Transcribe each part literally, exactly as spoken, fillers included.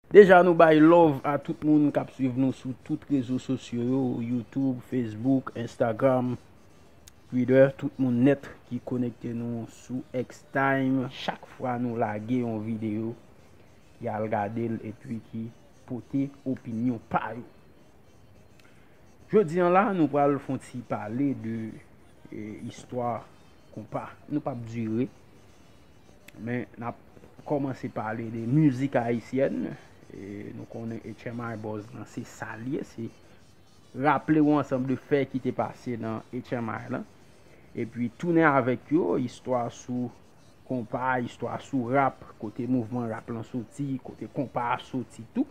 Deja nou bay love a tout moun k ap swiv nou sou tout rezo sosyo yo, YouTube, Facebook, Instagram, Twitter, tout moun nèt ki konekte nou sou X Time. Chak fwa nou lage yon videyo, y al gade l epi ki pote opinyon pa yo. Jodi an la, nou pral fè yon ti pale de, eh, istwa konpa. Nou p ap dire, men n ap kòmanse pale de mizik ayisyèn. E nou konnen H M I Buzz lan, se sa l ye, se raple w ansanm de fè ki te pase nan H M I lan. Epi tounen avèk yo, istwa sou konpa, istwa sou rap, kote mouvman rap lan soti, kote konpa a soti tou.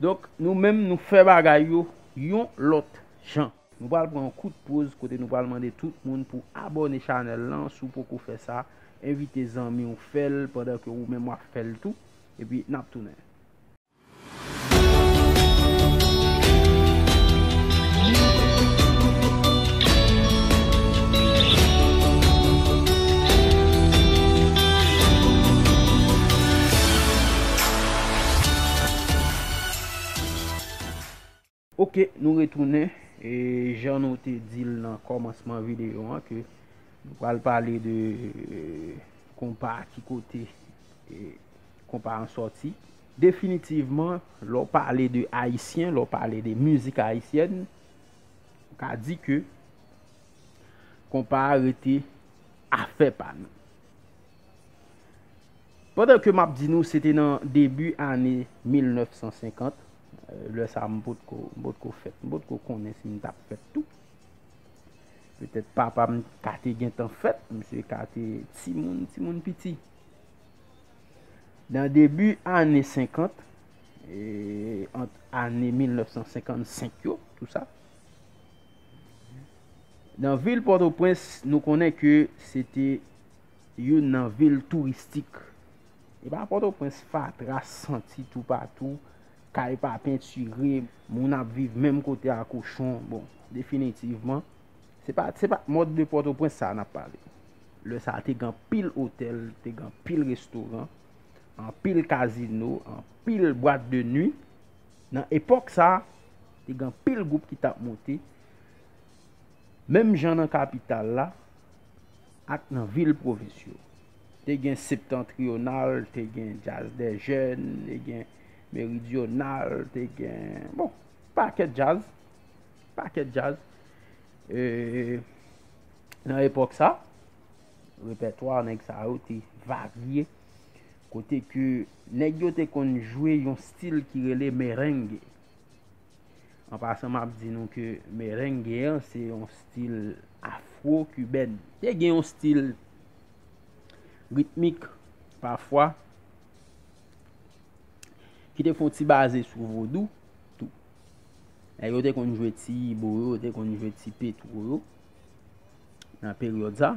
Donk, nou menm, nou fè bagay yo yon lòt jan. Nou pral pran yon kout poz kote nou pral mande tout moun pou abòne chanèl lan. Si w poko fè sa, envite zanmi w fè l pandan ke ou menm w ap fè l tou. Epi, n ap tounen. Ok, nou retounen. E jan nou te di l nan kòmansman videyo an, ke nou pral pale de, e, konpa, ki kote, e, konpa an sòti. Definitivman, lè w pale de ayisyen, lè w pale de mizik ayisyèn, ou ka di ke konpa a rete afè pa nou. Pandan ke m ap di nou, se te nan debi ane mil nèf san senkant, e, lè sa a m potko, m potko fèt, m potko konnen si m t ap fèt tou. Petèt papa m ka te gentan fèt, misye ka te timoun, timoun piti. Nan debi ane senkant, e, ant ane mil nèf san senkannsenk yo, tou sa, nan vil Pòtoprens, nou konnen ke se te youn nan vil touristik. E pa Pòtoprens, fatra santi toupatou, kay pa pentire, moun ap viv menm kote a kochon. Bon, definitivman, se pa, se pa mòd de Pòtoprens sa a n ap pale. Lè sa a, te gen anpil otèl, te gen anpil restoran, anpil kazino, anpil bwat de nwi. Nan epòk sa a, te gen anpil gwoup ki t ap monte. Menm jan nan kapital la, ak nan vil pwovens yo. Te gen Septentrional, te gen Jazz des Jeunes, te gen Méridional, te gen, bon, pakèt djaz, pakèt djaz. E, nan epòk sa, repètwa nèg sa yo te varye, kote ke nèg yo te konn jwe yon stil ki rele merengue. An pasan, m ap di nou ke merengue an, se yon stil afwo-kibèn. Te gen yon stil ritmik, pafwa, ki te fè yon ti baze sou vodou, tou. Nèg yo te konn jwe ti ibo yo, te konn jwe ti petwo yo, nan peryòd sa.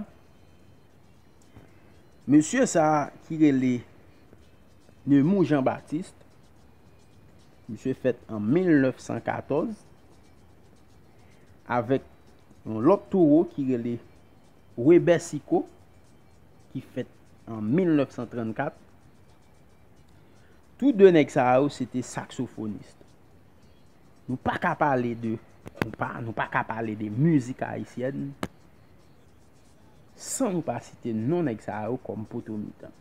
Mesye sa a ki rele Nemours Jean Baptiste, misye fèt an mil nèf san katòz, avèk yon lòt towo ki rele Webè Siko, ki fèt an mil nèf san trannkat. Tou de nèg sa yo, se te saksofonis. Nou pa ka pale de konpa, nou pa ka pale de mizik ayisyèn san nou pa site non nèg sa yo kòm poto mitan.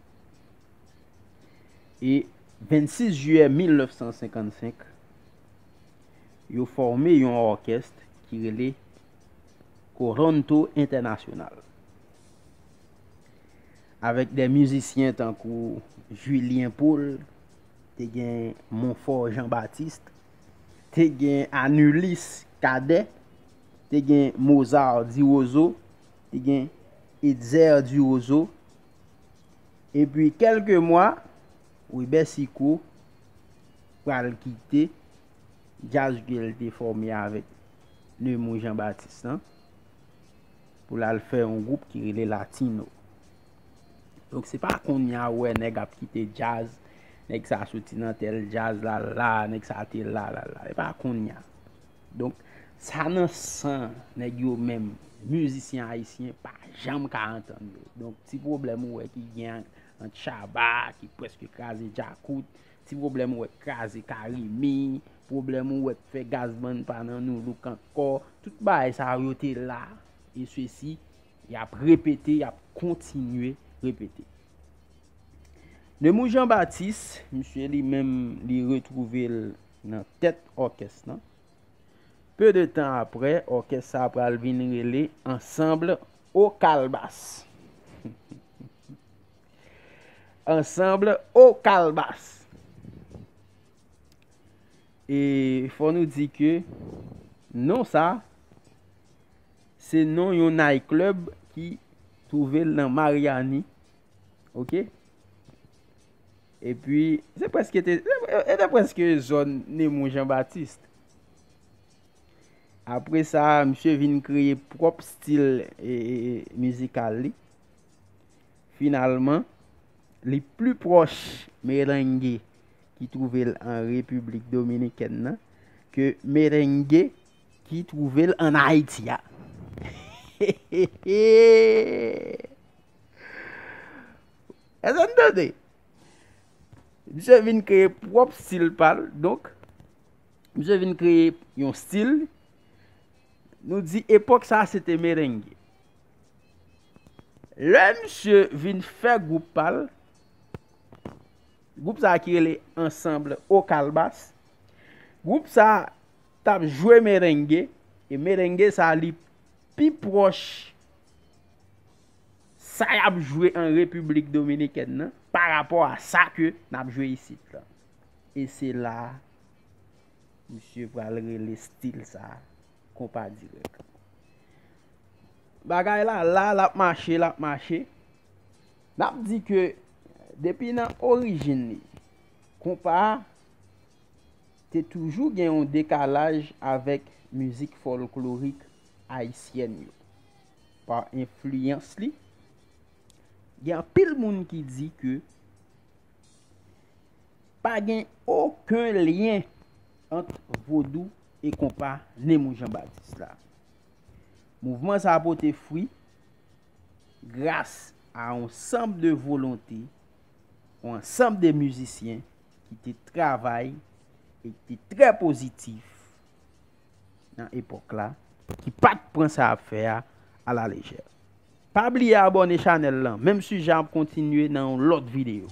E vennsis jiyè mil nèf san senkannsenk, yo fòme yon òkès ki rele Coranto International, avèk de mizisyen tankou Julien Paul, te gen Montfort Jean Baptiste, te gen Anulis Cadet, te gen Mozart Dirozo, te gen Etzer Dirozo. Epi kèlke mwa, Webè Siko pral kite djaz ke l te fòme avèk Nemours Jean Baptiste lan, pou l al fè yon gwoup ki rele Latino. Donk, se pa kounye a ou wè nèg ap kite djaz, nèg sa soti nan tèl djaz, l al la, nèg sa te la, l al la. Se pa kounye a. Donk, sa nan san nèg yo menm, mizisyen ayisyen pa janm ka antann yo. Donk, ti pwoblèm ou wè ki gen ant Shabba, ki prèske kraze Djakout, Ti pwoblèm ou wè k kraze Carimi, pwoblèm ou wè k fè Gazman pa nan nou look ankò, tout bagay sa yo te la, e sesi, y ap repete, y ap kontinye repete. Nemours Jean Baptiste, misye li menm, li retwouve l nan tèt òkès lan. Peu de tan apre, òkès sa a pral vin rele Ansanm o Kalbas. Ansanm o Kalbas. E fò nou di ke non sa, se non yon night club ki twouve l nan Mariani. Oke? Epi, se prèske te, e te prèske zòn Nemours Jean Baptiste. Apre sa, misye vin kreye pwòp stil, e, e, e, mizikal li. Finalman, li pli pwòch merenge ki twouve l an Repiblik Dominikèn nan ke merenge ki twouve l ann Ayiti a. Èske n tande? Misye vin kreye pwòp stil pa l, donk, misye vin kreye yon stil. Nou di epòk sa a se te merenge. Lè misye vin fè gwoup pa l, gwoup sa a ki rele Ansanm o Kalbas, gwoup sa a t ap jwe merenge, e merenge sa a li pi pwòch sa y ap jwe an Repiblik Dominikèn nan pa rapò a sa ke n ap jwe isit lan. E se la misye pral rele stil sa a konpa dirèk. Bagay la, la, l ap mache, l ap mache. N ap di ke depi nan orijin li, konpa a te toujou gen yon dekalaj avèk mizik fòlklorik ayisyèn yo. Pa enfliyans li, gen anpil moun ki di ke pa gen okenn lyen ant vodou e konpa Nemours Jean Baptiste la. Mouvman sa a pote fwi gras a yon ansanm de volonte, yon ansanm de mizisyen ki te travay e ki te trè pozitif nan epòk la, ki pa t pran sa y ap fè a alalejè. Pa bliye abòne chanèl lan, menm sijè ap kontinye nan yon lòt videyo.